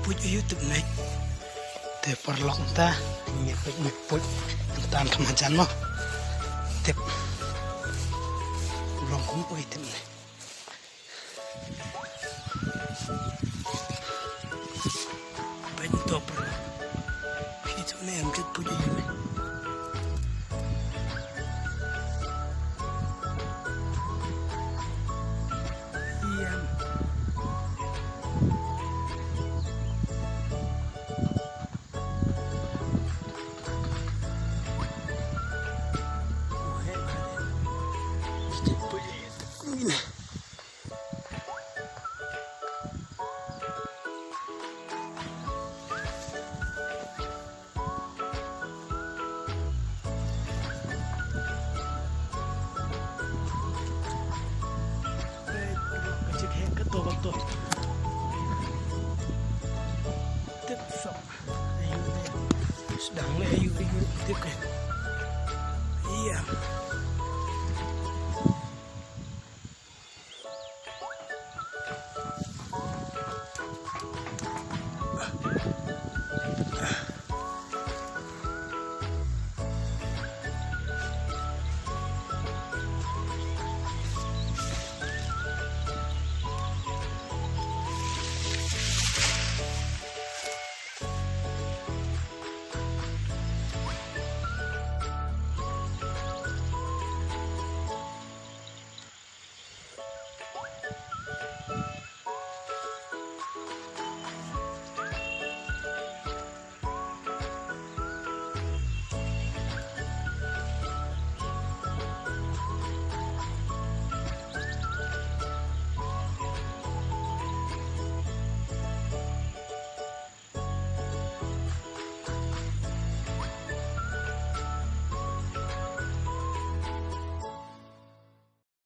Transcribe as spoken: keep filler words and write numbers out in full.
Puj aïu tip ne. Te paralok mynta ngi puj, ngi puj. Mynta ym kham hajan mo. Tip. Long kum ui tip ne. Peit to paralok. Phi to ne em tip puj aïu ne. Ïam. Ka jingeh kato kato.